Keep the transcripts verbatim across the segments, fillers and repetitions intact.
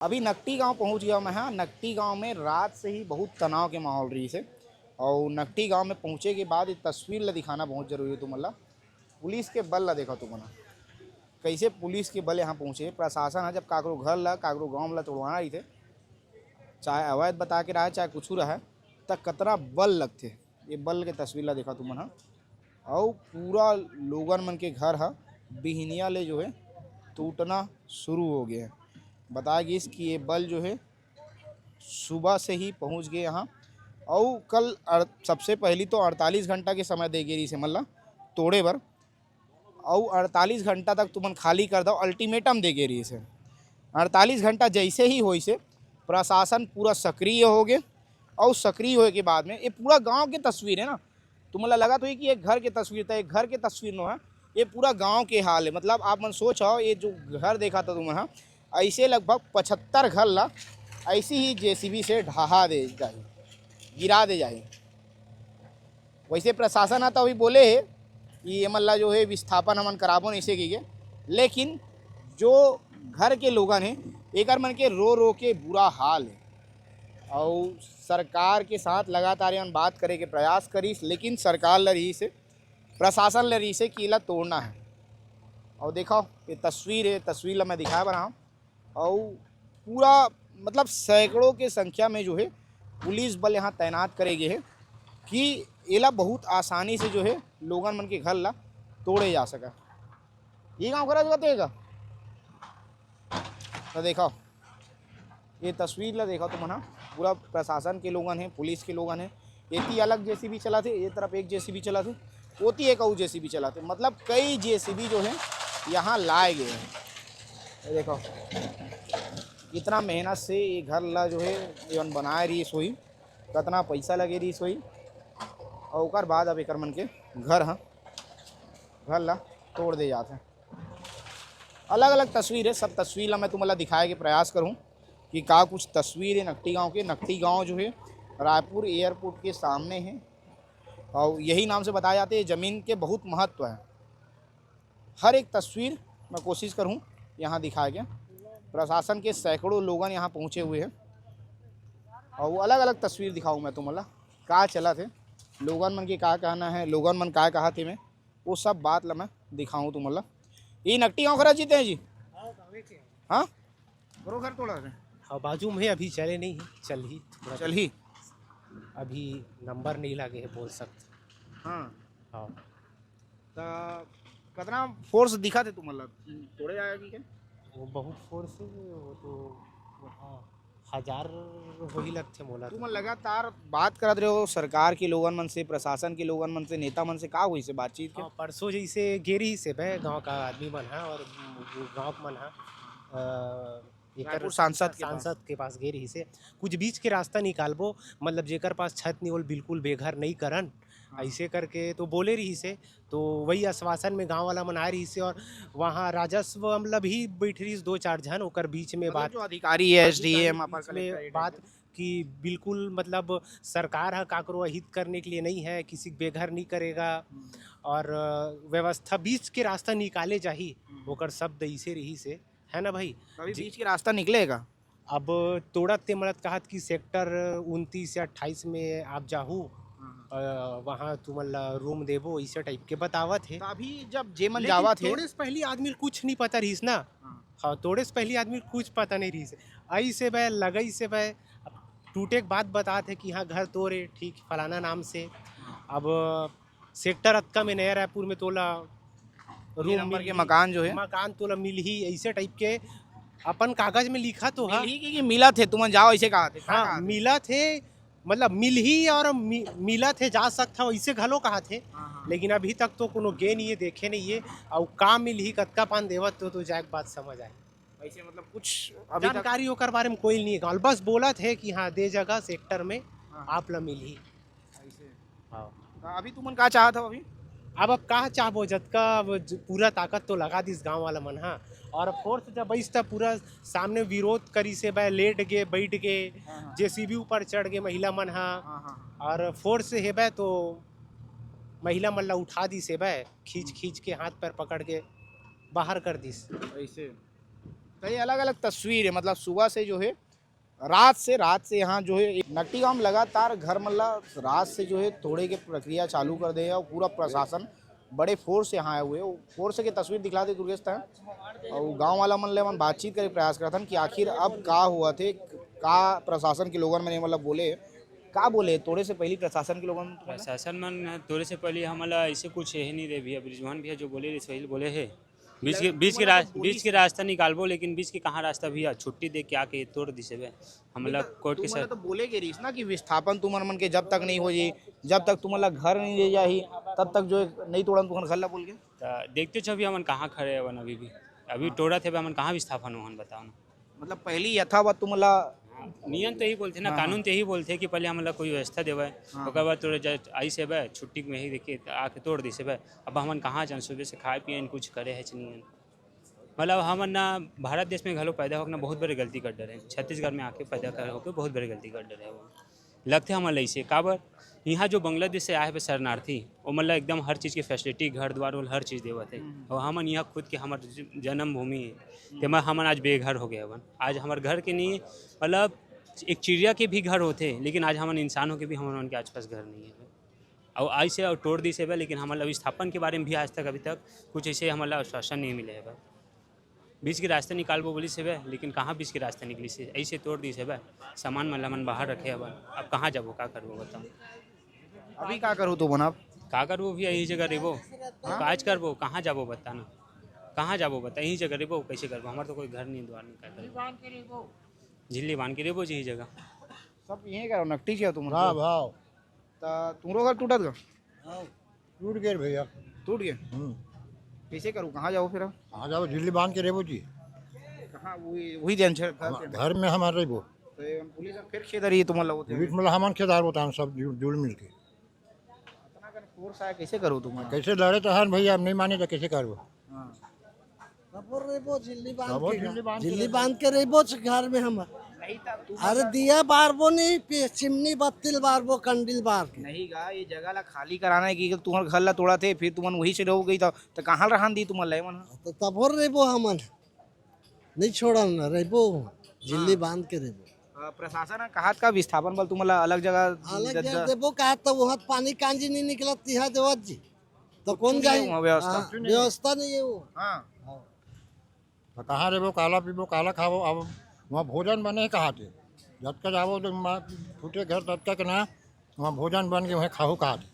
अभी नकटी गांव पहुंच गया मैं। हाँ, नकटी गांव में रात से ही बहुत तनाव के माहौल रहिस हे। और नकटी गांव में पहुंचे के बाद ये तस्वीर ला दिखाना बहुत जरूरी है तुमन ला। पुलिस के बल ला देखा तुमन ह, कैसे पुलिस के बल यहाँ पहुँचे। प्रशासन ह जब काकरो घर ला, काकरो गांव ला तोड़वाना रहिथे, चाहे अवैध बता के रहे, चाहे कुछ रहे, त कतना बल लगथे। ये बल के तस्वीर ला देखा तुमन ह। अउ पूरा लोगन मन के घर ह बिहनिया ले जो है टूटना शुरू हो गए है। बताया गिस कि ये बल जो है सुबह से ही पहुंच गए यहाँ। अउ कल अड़-, सबसे पहली तो अड़तालीस घंटा के समय दे गे रहिस हे मन ला तोड़े बर। अउ अड़तालीस घंटा तक तुमन खाली कर दो, अल्टीमेटम दे गे रहिस हे। अड़तालीस घंटा जैसे ही होइस हे, प्रशासन पूरा सक्रिय हो गए। अउ सक्रिय होए के बाद में ये पूरा गांव के तस्वीर है ना, तुमन ला लगत होही कि एक घर के तस्वीर, त एक घर के तस्वीर नो है, ये पूरा गांव के हाल है। मतलब आप मन सोच हो, ये जो घर देखा था तुमन हा, ऐसे लगभग पचहत्तर घर ला ऐसे ही जेसीबी से ढहा दे जाही, गिरा दे जाही। वैसे प्रशासन ह तो अभी बोले है कि ये मन ला जो है विस्थापन हमन कराबो नहीं से कहिके, लेकिन जो घर के लोगन है, एकर मन के रो रो के बुरा हाल है। अउ सरकार के साथ लगातार एमन बात करे के प्रयास करिस, लेकिन सरकार ल रहिस हे, प्रशासन ल रहिस हे कि एला तोड़ना है। अउ देखो, ये तस्वीर है, तस्वीर ला मैं दिखाए बर हूँ। अउ पूरा, मतलब, सैकड़ों के संख्या में जो है पुलिस बल यहाँ तैनात करे गए है कि एला बहुत आसानी से जो है लोगन मन के घर ला तोड़े जा सके। ये गाँव करा जगह तो, तो देखो, ये तस्वीर ला देखा तुमन ह, पूरा प्रशासन के लोगन हे, पुलिस के लोगन हे। एती अलग जेसीबी चलाथे, ये तरफ एक जेसीबी चलाथे, ओती एक अउ जेसीबी चलाथे। मतलब कई जेसीबी जो है यहाँ लाए गए हैं। ये देखो, इतना मेहनत से ये घर ला जो है एमन बनाए रहिस होही, कतना पैसा लगे रहिस होही, और ओकर बाद अब एकर मन के घर ह, घर ला तोड़ दे जात है। अलग-अलग तस्वीर है, सब तस्वीर ला मैं तुमन ला दिखाए के प्रयास करूँ कि का कुछ तस्वीर है नकटी गांव के। नकटी गांव जो है रायपुर एयरपोर्ट के सामने है और यही नाम से बताया जाते हैं। ज़मीन के बहुत महत्व है। हर एक तस्वीर मैं कोशिश करूँ यहाँ दिखाए के। प्रशासन के सैकड़ों लोगन यहाँ पहुँचे हुए हैं और वो अलग-अलग तस्वीर दिखाऊँ मैं तुमन ला, का चलत है, लोगन मन के का कहना है, लोगन मन का कहत हे, मैं वो सब बात ला मैं दिखाऊँ तुमन ला। ये नकटी गाँव करा जीते हैं जी? हाँ, गाँवे के हैं। हाँ? करो घर तोड़ा है? हाँ, बाजू में अभी चले नहीं है, चलही थोड़ा। चलही? अभी नंबर नहीं लागे है, बोल सकते। हाँ। हाँ। त कतना फोर्स दिखा थे तुमन ला? तोड़े आया कि क्या? वो बहुत फोर्स है, वो तो, हाँ, हजार वही लगथे मोला तो। तुमन लगातार बात करत रहे हो सरकार के लोगन मन से, प्रशासन के लोगन मन से, नेता मन से, का होइस हे बातचीत के? हाँ, परसों जैसे गे रहिस हे बे गाँव का आदमी मन हा और गाँव के मन हा, अ, एकर रायपुर सांसद के पास। सांसद के पास गे रहिस हे। कुछ बीच के रास्ता निकालबो, मतलब जेकर पास छत नहीं ओल बिल्कुल बेघर नहीं करन, हाँ। ऐसे करके तो बोले रहिस हे। तो वही आश्वासन में गांव वाला मन आए रहिस हे और वहाँ राजस्व मतलब ही बैठ रहिस दो चार झन, ओकर बीच में मतलब बात जो अधिकारी है, अधिकारी एसडीएम, अपर बीच में कलेक्टर, ये बात टाइप के। कि बिल्कुल मतलब सरकार ह काकरो अहित करने के लिए नहीं है, किसी के बेघर नहीं करेगा हम्म। और, अ, व्यवस्था बीच के रास्ता निकाले जाही, हम्म। ओकर शब्द इसे रहिस हे, है ना भाई? अभी जी। बीच के रास्ता निकलेगा? अब तोड़त ते मरत कहत कि सेक्टर उनतीस या अट्ठाईस में आप जाहू, हाँ, हाँ। अ, वहाँ तुमन ला रूम देबो, ऐसे टाइप के बतावत हे। तो अभी जब जेमन लेकिन जावत हे तोड़े से पहली आदमी ल कुछ नहीं पता रहिस ना। हाँ। हाँ, तोड़े से पहली आदमी ल कुछ पता नहीं रहिस। ऐसे बे, लगई से बे, अब टूटे के बाद बतात हे कि हाँ, घर तोरे, ठीक, फलाना नाम से। अब सेक्टर अतका में नया रायपुर में तोला ये रूम नंबर के मिलही, मकान जो है। मकान तोला मिलही, ऐसे टाइप के अपन कागज में लिखा तो हा। मिलही कि, कि मिलत हे, तुमन जाओ, ऐसे कहा थे, का हाँ, कहा थे? मिलत हे, मतलब मिलही और मि-, मिलत हे, जा सकत हव, ऐसे घलो कहा थे। हाँ, हाँ। लेकिन अभी तक तो कोनो गे नहीं है, देखे नहीं है, और का मिलही, कतका पान देवत तो, तो जाए के बाद समझ आए। ऐसे मतलब कुछ अभी तक जानकारी ओकर बारे में कोई नहीं है, बस बोलत हे कि हाँ, दे जगह सेक्टर में हाँ, हाँ। आप ला मिलही। ऐसे। हाँ। तो अभी तुमन का चाहत हो अभी? अब, अब का चाहबो, जतका अब ज-, पूरा ताकत तो लगा दिस गांव वाला मन हा, और फोर्स जब बइस त पूरा सामने विरोध करिस हे, बे लेट गे, बैठ गे, हाँ, हाँ। जेसीबी ऊपर चढ़ गे महिला मन हा, हाँ, हाँ, हाँ। और फोर्स हे बे तो महिला मन ला उठा दिस हे बे, खींच, हम्म। खींच के हाथ पैर पकड़ के बाहर कर दिस। ऐसे। कई अलग-अलग तस्वीर है, मतलब सुबह से जो है, रात से, रात से यहाँ जो है, नकटी गांव में लगातार घर मन ला रात से जो है तोड़े के प्रक्रिया चालू कर दे है और पूरा प्रशासन बड़े फोर्स से यहाँ आए हुए हैं। फोर्स के तस्वीर दिखला दे दुर्गेश तैं, और गांव वाला मन ले मन बातचीत करे प्रयास करथन कि आखिर अब का हुआ थे, का प्रशासन के लोगन मन मतलब बोले, का बोले तोड़े से पहली प्रशासन के लोगन मन? प्रशासन मन तोड़े से पहले हमला ऐसे कुछ यही नहीं दे भैया, ब्रिजमोहन भैया जो बोले रहे, वही बोले है। बीच के, मतलब, बीच के मतलब रास-, पुलिस बीच के रास्ता निकालबो, लेकिन बीच के कहाँ रास्ता भैया, छुट्टी दे के आके तोड़ दिसे बे। हमला लेकिन कोर्ट के तुमन सर तो बोले के रहीस ना कि विस्थापन तुमन मन के जब तक नहीं हो जाई, जब तक तुमन ला घर नहीं दे जाही, तब तक जो है नहीं तोड़न तुमन घर ला बोल के। त देखते छो अभी हमन कहाँ खड़े हवन अभी भी। अभी हाँ। टोड़त हे बे, हमन कहाँ विस्थापन होहन बताओ ना। मतलब पहली यथावत तुमन ला नियम तो यही बोलथे ना, हाँ, कानून हाँ। तो यही बोलथे कि पहले हमन ला कोई व्यवस्था देवय, हाँ। ओकर बाद तोरे जब आइस हे बे, छुट्टी में ही देखिए, त आके तोड़ दिस हे बे। अब हमन कहाँ जान, सुबह से खाए पिए न कुछ करे है नहीं। मतलब हमन ना भारत देश में घलो पैदा होके ना बहुत बड़े गलती कर डरे हैं, छत्तीसगढ़ में आके पैदा कर होके बहुत बड़े गलती कर डरे हैं वो। लगथे हमन ला अइसे, काबर यहाँ जो बांग्लादेश से आए हे शरणार्थी, ओमन ला एकदम हर चीज़ के फैसिलिटी, घर द्वार, हर चीज़ देवत हे। हम्म। और हमन यहाँ खुद के हमर ज-, जन्मभूमि हे, हम्म। तेमा हमन आज बेघर हो गए हवन। आज हमर घर के नहीं, मतलब एक चिड़िया के भी घर होथे, लेकिन आज हमन इंसान होके भी हमन के आसपास घर नहीं है। और आज से और तोड़ दिस हे बे, लेकिन हमन ला विस्थापन के बारे में भी आज तक, अभी तक कुछ ऐसे हमन ला आश्वासन नहीं मिले हे बे। बीच के रास्ता निकालबो बोलिस हे बे, लेकिन कहाँ बीच के रास्ता निकलिस हे, ऐसे तोड़ दिस हे बे। सामान मन ला मन बाहर रखे हवन, अब कहाँ जाबो, का करबो बताओ। अभी का करो तुमन आप? का करबो भी, यही जगह रहबो, हाँ? काज करबो, कहाँ जाबो बता ना, कहाँ जाबो बता, यही जगह रहबो, कैसे करबो? हमार तो कोई घर नहीं, द्वार नहीं, का करबो? झिल्ली बांध के रहबो जी, यही जगह। सब यही करो, नकटी किया तुम हाँ लोग? भाव। त तुमरो घर टूटत गा? हाँ। टूट गए भैया। टूट गए? हम्म। कैसे करूँ, कहाँ जाओ फिर अब? कहाँ जाओ, झिल्ली बांध के रहबो जी। कहाँ वही, वही जन छे घर हम-, के? घर में हमार रहबो। तो ये पुलिस अब फिर खेद रही है तुम लोगों से? पुलिस मतलब हमन खेदार होता हम सब जुड़, जुड़ मिल के। इतना कन फोर्स आया, कैसे करो तुम? कैसे लड़े तो हन भैया, अब नहीं माने तो कैसे करबो? हाँ। तबो रहबो, झिल्ली बांध तबो के झिल्ली घर। बांध के झिल्ली रहबो। बांध के रहबो छ घर में हम। नहीं तब तू अरे मतलब दिया बारबो नहीं, पे-, चिमनी बत्तिल बारबो, कंडिल बार के। नहीं गा, ये जगह ला खाली कराना है कि तुम्हारे घर ला तोड़ा थे, फिर तुमन वही से रहो गई तो, तो कहाँ रहन दी तुमन ले मन? तो तबो रहबो हमन, नहीं छोड़न रहबो, झिल्ली हाँ। बांध के रहबो। अ, प्रशासन ह कहात का विस्थापन बल तुमन ला अलग जगह अलग दे-, जगह दे-, देबो कहात, तो वहाँ पानी कांजी नहीं निकलत, तिहा देवत जी। तो कुछ कौन नहीं जाही? है वहाँ व्यवस्था। हाँ, कुछ नहीं। व्यवस्था नहीं है वो। हाँ। हाँ। तो कहाँ रहबो, काला पीबो, काला खाबो? अब वहाँ भोजन बने कहाँ थे? जतका जाबो तो मा-, फूटे घर ततका के ना, वहाँ भोजन बन के वहीं खाहू कहाँ थे?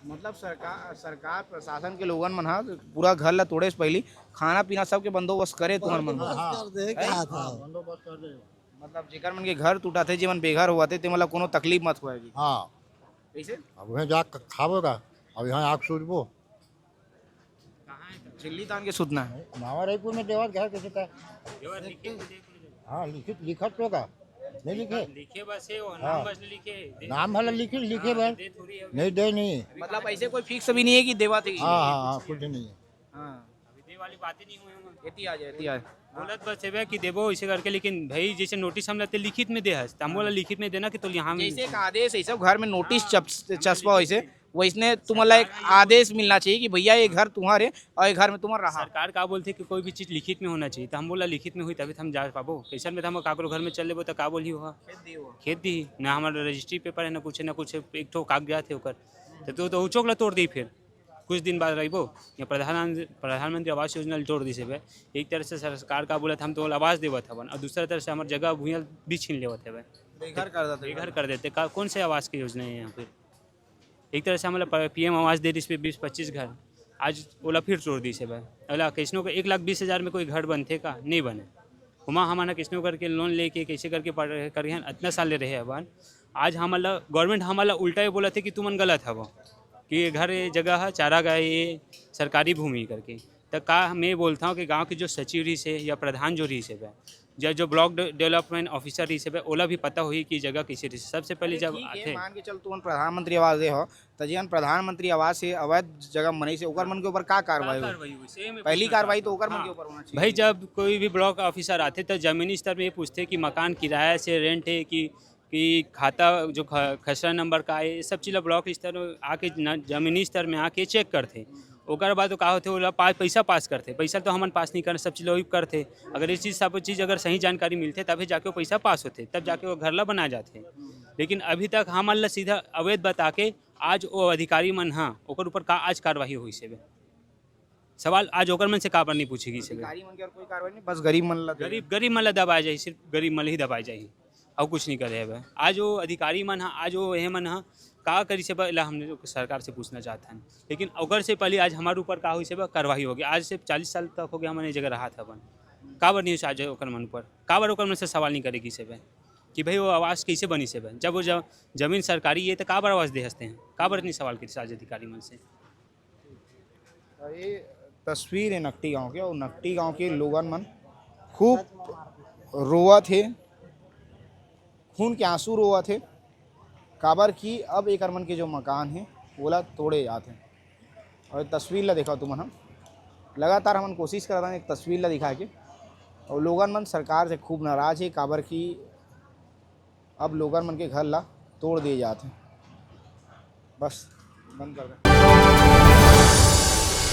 मतलब सरकार, सरकार प्रशासन के लोगन मन ह पूरा घर ला तोड़े से पहली खाना पीना सबके बंदोबस्त करे तुमन मन। बंदोबस्त हाँ। कर दे, हैं? कहा था। हाँ, बंदोबस्त कर दे। मतलब जेकर मन के घर टूटा थे, जेमन बेघर हुआ थे, ते मतलब कोनो तकलीफ मत हुआ है। हाँ। कैसे? अब वहीं जा क-, खाबो का, अब यहाँ आग सूझबो। झिल्ली तान के सुतना है। मावा रायपुर में देवत घर कैसे का? हाँ, लिखित, लिखत तो का? नहीं लिखे? लिखे बस है वो, हाँ। नाम बस लिखे। नाम भला लिखे, लिखे हाँ, बस। दे थोड़ी है। नहीं दे, नहीं। मतलब ऐसे कोई फिक्स भी नहीं है कि देवा थे। हाँ, हाँ, हाँ, कुछ नहीं है। हाँ। अभी दे वाली बातें नहीं हुई होंगी। एती आ जाए, एती आ जाए। बोलत बस है कि देबो इसे करके, लेकिन भाई जैसे नोटिस हम लेते लिखित में दे हस, तो हम बोला लिखित में देना कि तो यहाँ में जैसे एक आदेश है, सब घर में नोटिस हाँ, चप-, हम चस्पा हो इसे, लिखित में। वैसने तुम्हारा एक आदेश मिलना चाहिए कि भैया ये घर तुम्हारे और ये घर में तुम्हारा रहा। सरकार का बोलते कि कोई भी चीज़ लिखित में होना चाहिए, तो हम बोला लिखित में हुई तभी तो हम जा पाबो। कैसन में तो हम काकरो घर में चल लेबो तो का बोली हो? खेत दी हो। खेत दी, ना हमारा रजिस्ट्री पेपर है, ना कुछ है, ना कुछ है, एक ठो कागजात है ओकर। तो, तो, तो उ चोक ला तोड़ दी फिर। कुछ दिन बाद रहिबो, या प्रधान-, प्रधानमंत्री आवास योजना ला तोड़ दिसे बे। एक तरह से सरकार का बोलत हम तो आवास देवत हवन, और दूसरा तरह से हमार जगह भुइयां भी छीन लेवत हवे। बेघर कर देते। बेघर कर देते। का, कौन से आवास की योजना है यहाँ पे? एक तरह से हमला प-, पीएम आवास दे दिस पे बीस पच्चीस घर, आज ओला फिर तोड़ दिस हे भाई। ओला कैसनो का एक लाख बीस हजार में कोई घर बनथे का? नहीं बने। हुमा हमन ह कैसनो करके लोन लेके, कैसे करके पढ़-, करिहन, अतना साल ले रहे हवन। आज हमन ला, गवर्नमेंट हमन ला उल्टा ये बोलत हे कि तुमन गलत हवो, कि ये घर, ये जगह ह चारागाह, ये सरकारी भूमि करके। त का मैं बोलता हूँ कि गांव के जो सचिव रहिस हे या प्रधान जो रहिस हे बे, या जो ब्लॉक डे-, डेवलपमेंट ऑफिसर रहिस हे बे, ओला भी पता होही कि जगह कैसे रहिस हे। सबसे पहले अरे जब ठीक है, आथे मान के चल तुमन प्रधानमंत्री आवास दे हो, त जेमन प्रधानमंत्री आवास से अवैध जगह बनाइस हे, ओकर मन के ऊपर का कार्रवाई होही? कार्रवाई होही, सेम है पहली पूछना कार्रवाई चाहता तो हूँ। ओकर मन हाँ। के ऊपर होना चाहिए। भाई, जब कोई भी ब्लॉक ऑफिसर आथे, त जमीनी स्तर में ये पूछथे कि मकान किराया से, रेंट है कि, कि खाता जो ख-, खसरा नंबर का है, ये सब चीज़ ला ब्लॉक स्तर में आके न-, जमीनी स्तर में आके चेक करथे। ओकर बाद तो का होथे, ओला पा-, पैसा पास करथे, पैसा तो हमन पास नहीं करन, सब चीज ला वही करथे। अगर ये चीज, सब चीज अगर सही जानकारी मिलथे, तभे जाके वो पैसा पास होथे, तब जाके वो घर ला बना जाथे। लेकिन अभी तक हमन ला सीधा अवैध बता के आज वो अधिकारी मन ह, ओकर ऊपर का आज कार्रवाई होइस हे बे? सवाल आज ओकर मन से काबर नहीं पूछे गिस हे बे? अधिकारी मन के और कोई कार्रवाई नहीं, बस गरीब मन ला दे। गरीब, गरीब मन ला दबाए जाही, सिर्फ गरीब मन ला ही दबाए जाही, अउ कुछ नहीं करे हे बे। आज वो अधिकारी मन ह, आज वो ये मन ह का करिस हे बे, एला हमन सरकार से पूछना चाहत हन। लेकिन ओकर से पहले आज हमारे ऊपर का होइस हे बे, कार्रवाई हो गया। आज से चालीस साल तक हो गया हमन ये जगह रहत हवन, काबर नहीं होइस आज ओकर मन ऊपर, काबर ओकर मन से सवाल नहीं करे गिस हे बे कि भाई वो आवास कैसे बनिस हे बे? जब वो ज-, जमीन सरकारी हे तो काबर आवास दे हसते हैं, काबर नहीं सवाल करिस आज अधिकारी मन से? ये तस्वीर है नकटी गांव के, और नकटी गांव के लोगन मन खूब रोवत हे, खून के आंसू रोवत हे, काबर कि अब एकर मन के जो मकान हे, ओला तोड़े जात हे। और तस्वीर ला देखा तुमन, हम लगातार हमन कोशिश करत हन एक तस्वीर ला दिखा के, और लोगन मन सरकार से खूब नाराज हे, काबर कि अब लोगन मन के घर ला तोड़ दिए जात हे। बस बंद कर दे।